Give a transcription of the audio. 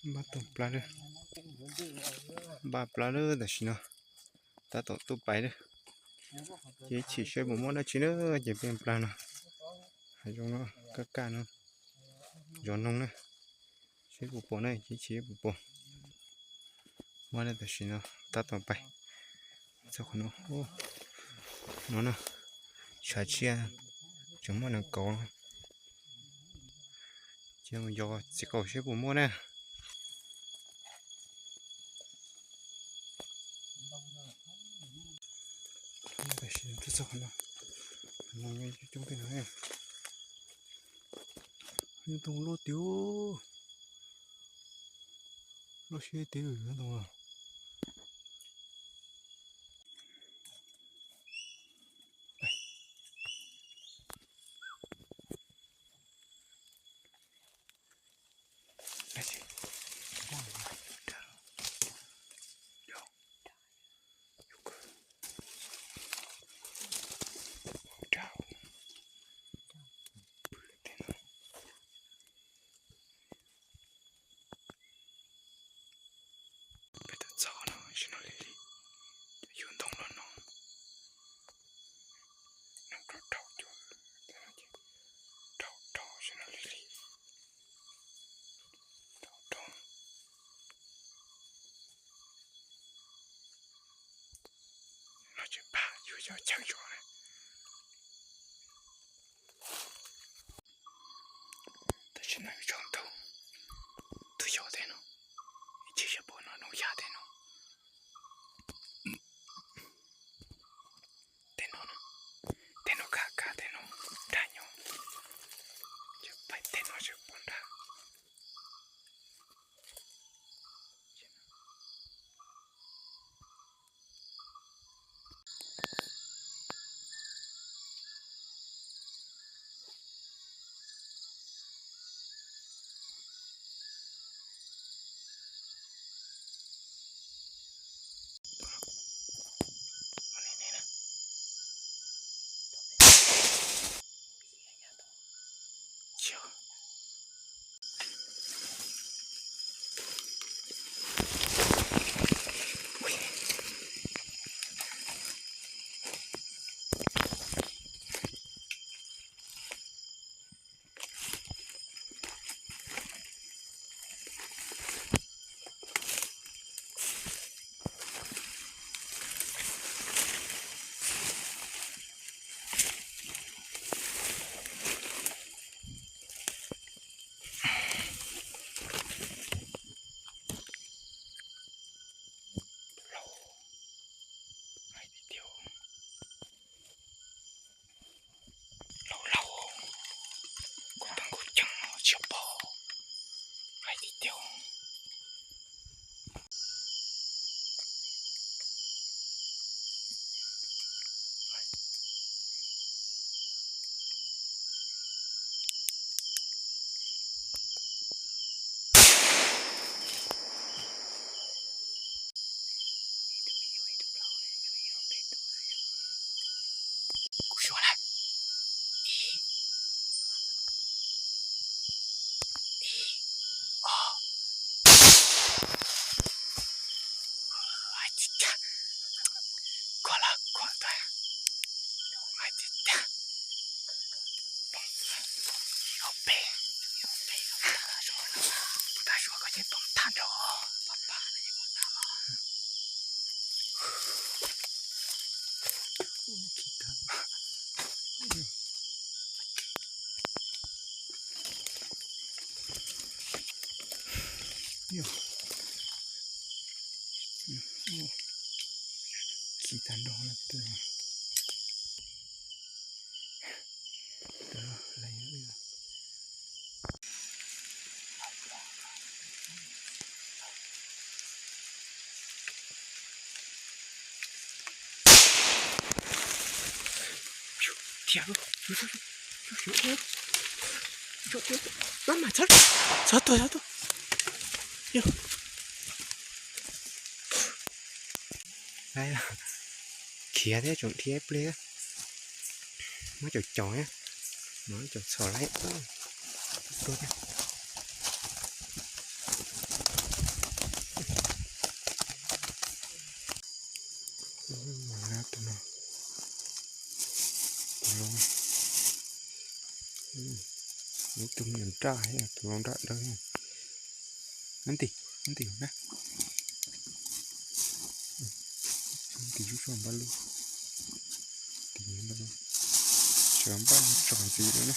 Npaj tau plab lawm, npaj plab lawm tam sim no, tab tom tuaj pais lawm. Ces ib chim saib puas muaj dab tsi na, ces peb npaj no, hav zoov no, kaj kaj no, zov noog na, saib puas pom na, ces ib chim puas pom. Muaj na, tam sim no tab tom pais txog qhov no, no na, tshav tsiaj tseem muaj nees kauv, ces mus yos txiv qaum saib puas muaj na. Tam sim no twb txog qhov no, qhov no coob coob tej no, ntoo loj tiag, loj siab tiag ntoo. Peb twb txog no, sim no lig lig, yug ntoo los no, no rau rau cua, rau rau sim no lig lig, rau rau. No tsis pab yug cov chaw zov na. Tam sim no tsaus ntuj, twb yog tej no, ib chim seb puas no hnub yaj tej no. Tej no, tej no kaj kaj tej no, nrag nyob, ces pais tej no seb puas nrag. Laus, hais tias tiag. Laus laus, kuv pab kuv ceev no tsis pom, hais tiag tiag. Kuv suav na. Ib, ib, ob. Hais tsis tag, koj lawm koj tuaj, hais tsis tag. Poob, ob peb, poob tag suav koj ces poob tag nrho. Khi tag nrho lawm. Thiab, maj mam txhob, txhob tuag, txhob tuag. Khiav thiab tseem dhia ib pliag, muab caum caum na, muab caum txhom lawm. Tuag thiab. Tus no, tus no, ib tug me nyuam nraj thiab tus no nraj dawb. Nab ntim, nab ntim na. Nab ntim zub zog npaj lub, ntim npaj lub, sawv npaj tso ntxiv lawm na.